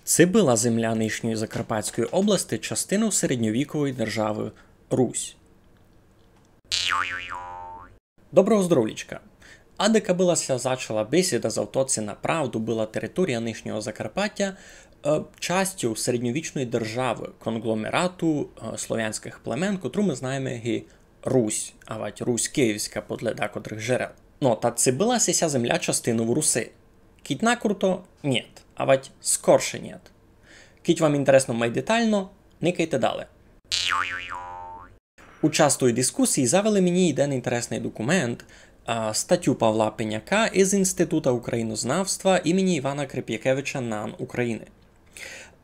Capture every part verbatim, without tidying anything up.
Ци была земля нынїшньої Закарпатської области частинов середньовікової державы Русь. Доброго здоровлічка! Адыка была ся зачала бесіда за то, ци направду была територія нынїшнього Закарпаття е, частю середньовічної державы, конґломерату е, словянськых племен, котру мы знаєме ги Русь, авать Русь Київська подле дакотрых джерел. Но, та ци была ся земля частинов Руси? Кідь накруто, нєт, авать скорше нєт. Кідь вам інтересно май детално, никайте дале. У час тої дискусії завели мені єден інтересный документ, а, статю Павла Пеняка из Інститута українознавства імені Івана Креп'якевича НАН Україны.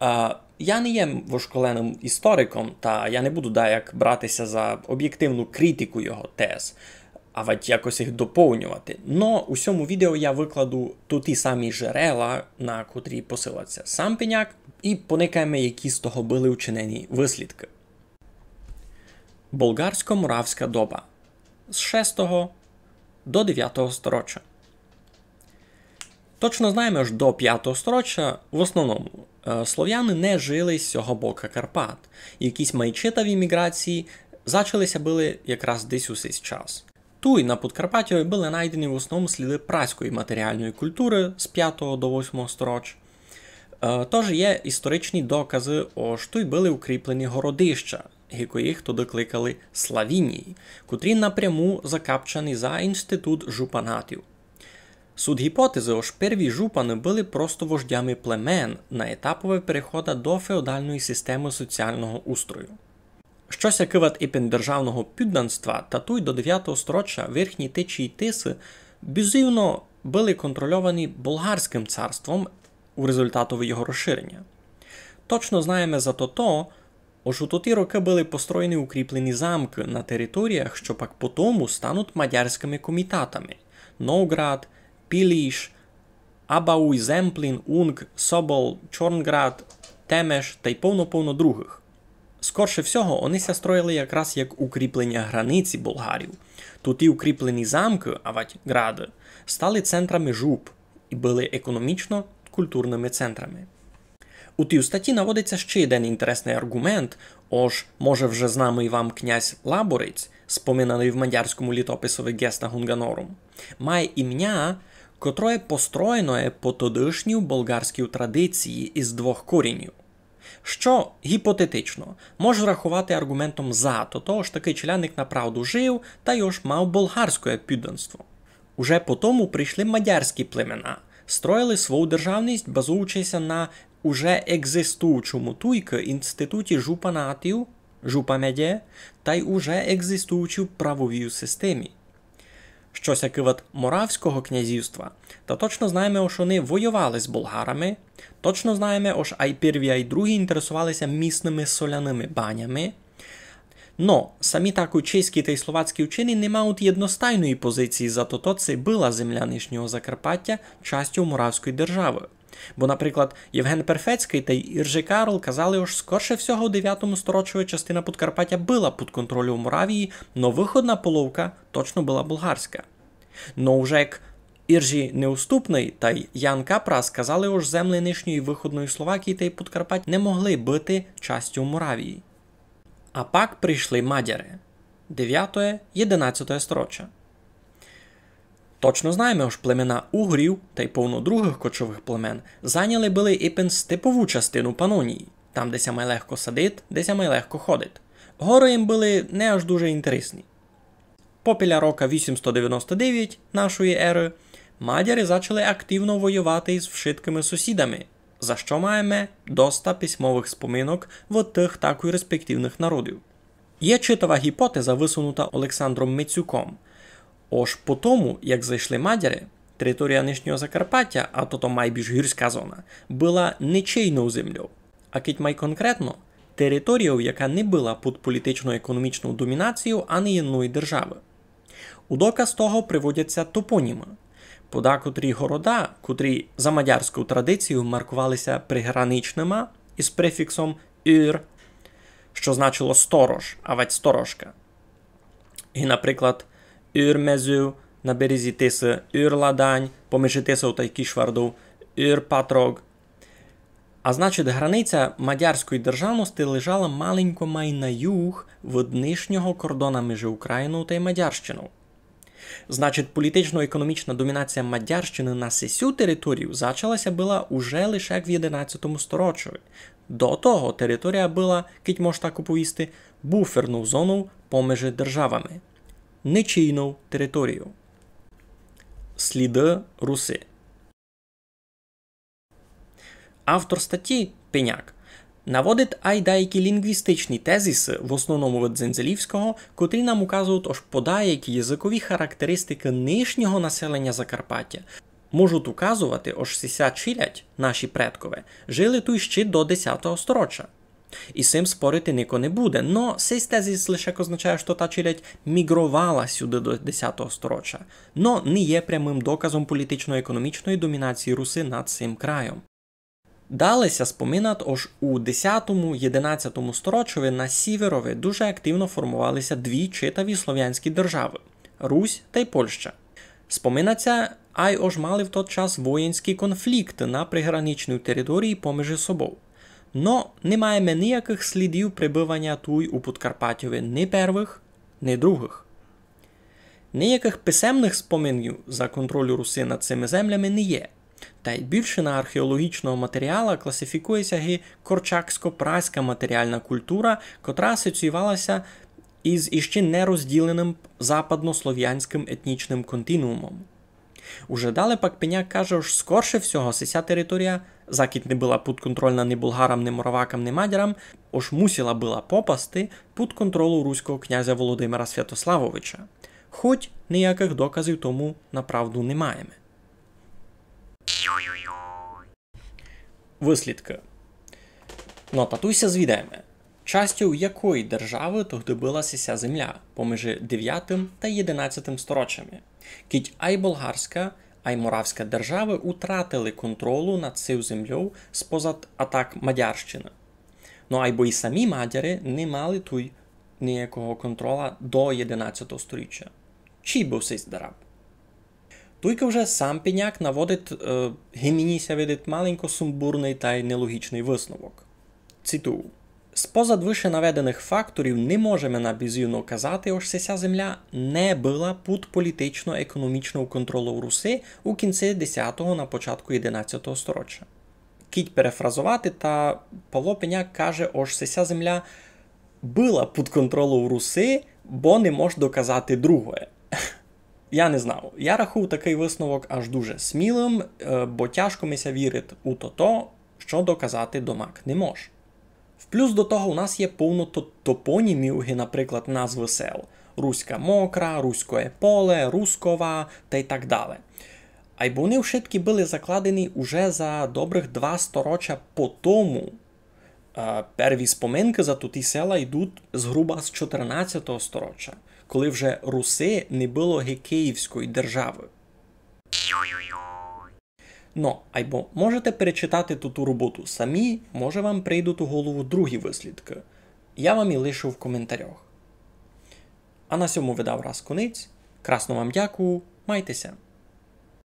А, я не є вышколеным істориком, та я не буду даяк брати ся за обєктивну критику його тез, авать якось їх доповнювати. Но у сьому відео я выкладу туті самі джерела, на котрі посилать ся сам Пеняк, і поникаєме, які з того были учинені выслідкы. Болгарсько-моравська доба з шестого до девятого стороча. Точно знаєме, ож до пятого стороча в основному е, словяны не жили з сього бока Карпат. Якісь май читаві міґрації зачали ся были якраз десь у сей час. Туй, на Подкарпатю, были найдені в основному сліды праської матеріальної культуры з пятого до восьмого стороч. Е, тож є історичні доказы, ож туй были укріплені городища, ги котрых тогды кликали Славінії, котрі напряму закапчані за інститут жупанатів. Суть гіпотезы, ож перві жупаны были просто вождями племен на етапове перехода до феодальної системы соціалного устрою. Што ся кыват ипен державного підданства, та туй до девятого стороча верхні течії Тисы бізувно были контрольовані болгарськым царством у результатови його розширеня. Точно знаєме зато то, ож у тоті рокы были построєні укріплені замкы на територіях, што пак потому стануть мадярськыми комітатами: Новград, Піліш, Абауй, Земплін, Унґ, Собол, Чорнґрад, Темеш тай повно-повно другых. Скорше всього, они ся строїли якраз як укріплення границі болгарів. Туті укріплені замкы, авать ґрады, стали центрами жуп і были економічно-культурными центрами. У тій статї наводить ся ще єден інтересный арґумент, ож, може, вже знамый вам князь Лаборець, споминаный в мадярському літописови Gesta Hunganorum, має імня, котроє построєноє по тодышній болгарській традиції из двох корінів. Што, гіпотетично, мож раховати арґументом за то, ож такый челядник направду жив, тай ож мав болгарськоє підданство. Уже потому прийшли мадярські племена, строїли свою державность, базуючи ся на уже екзистуючому туйкы інституті жупанатів, жупамедє, тай уже екзистуючій правовій системі. Што ся кыват Моравського князівства, та точно знаєме, ож они воювали з болгарами, точно знаєме, ож ай перві, ай другі інтересовали ся місными соляными банями. Но самі такой чеські тай словацькі вчені не мають єдностайної позиції за то, ци была земля нынїшнього Закарпаття частю Моравської державы. Бо, наприклад, Євген Перфецькый тай Іржи Карл казали, ож скорше всього у девятому сторочови частина Подкарпатя была під контролем Моравії, но выходна половка точно была болгарська. Но уже як Іржи Неуступный тай Ян Капрас казали, ож землі нынїшньої выходної Словакії тай Подкарпатя не могли быти частю Моравії. А пак прийшли мадяри. Девятоє, єдинадцятоє стороча. Точно знаєме, ож племена угрів тай повно другых кочовых племен заняли были ипен степову частину Панонії, там, де ся май легко садит, де ся май легко ходит. Горы їм были не аж дуже інтересні. Попіля рока вісімсто девяносто девять нашої еры мадяри зачали активно воювати із вшыткыми сусідами, за што маєме доста письмовых споминок од тых такой респективных народів. Є читава гіпотеза, высунута Олександром Мицюком. Ож по тому, як зайшли мадяри, територія нынїшнього Закарпаття, а тото майбільш гірська зона, была ничейнов землёв. А кідь май конкретно, територієв, яка не была під політично-економічнов домінацієв ани єдної державы. У доказ того приводять ся топонімы. Подакотрі города, котрі за мадярську традицію маркували ся приграничныма із префіксом ӱр, што значило сторож, авадь сторожка. І, наприклад, Ӱр-Мезув на березі Тисы, Ӱр-Ладань поміж Тисов тай Кішвардов, Ӱр-Патрог. А значить, границя мадярської державности лежала маленько май на юг від нынішнього кордона межи Україною тай Мадярщиною. Значить, політично-економічна домінація Мадярщины на сесю територію зачала ся была уже лише в єдинадцятому сторочови. До того територія была, кидь мож так оповісти, буферною зоною помежи державами, ничийною територією. Сліды Руси. Автор статї Пеняк наводить ай даякі лінґвістичні тезисы, в основному від Дзендзелівського, котрі нам указують, ож подаякі языкові характеристикы нынішнього населеня Закарпаття можуть указовати, ож сися челядь, наші предкове, жили туй ще до десятого стороча. І з сим спорити нико не буде, но сей тезис лише означає, што та челядь мігровала сюды до десятого стороча, но не є прямым доказом політично-економічної домінації Руси над сим крайом. Дале ся споминат, ож у десятому, єдинадцятому сторочови на сіверови дуже активно формовали ся дві читаві словянські державы — Русь тай Польща. Споминат ся ай ож мали в тот час воєнські конфлікты на приграничній території помежи собов. Но не маєме ниякых слідів пребываня туй у Подкарпатьови ни первых, ни другых. Ниякых писемных споминів за контроль Руси над сими землями не є. Тай більшина археологічного матеріала класифікує ся ги корчаксько-праська матеріална культура, котра асоціювала ся із іщи нерозділеным западнословянськым етнічным континуумом. Уже дале пак Пеняк каже, ож скорше всього сися територія, закіть не была пудконтрольна ни булгарам, ни моравакам, ни мадярам, ож мусила была попасти пуд контролу руського князя Володимира Святославовича. Хоть ниякых доказів тому направду не маєме. Выслідкы. Но та туй ся звідаєме, частьов якої державы тогды была сися земля помежи девятым та єдинадцятым сторочами, кідь ай болгарська, ай моравська державы утратили контролу над сив землёв спозад атак Мадярщины. Но айбо і самі мадяри не мали туй ниякого контрола до єдинадцятого сторіча. Чий быв сись дараб? Туйка вже сам Пеняк наводить, е, ги мені ся видить, маленько сумбурный тай нелогічный висновок. Цитую: «Спозад выше наведеных факторів не можеме набізівно казати, ож сися земля не была пуд політично-економічного контролу Руси у кінци десятого, на початку єдинадцятого стороча». Кідь перефразовати, та Павло Пеняк каже, ож сися земля была пуд контролом Руси, бо не мож доказати другоє. Я не знав. Я рахую такый висновок аж дуже смілым, е, бо тяжко ми ся вірить у тото, што доказати домак не мож. В плюс до того у нас є повно то-, топонімів, ги, наприклад, назвы сел: Руська Мокра, Руськоє Поле, Рускова тай так дале. Айбо они вшыткі были закладені уже за добрых два стороча по тому, Е, перві споминкы за туті села йдуть згруба з чотирнадцятого стороча, коли вже Руси не было ги Київської державы. Но, айбо можете перечитати туту роботу самі, може вам прийдуть у голову другі выслідкы. Я вам і лишу в коментарях. А на сьому видав раз конець. Красно вам дякую, майте ся.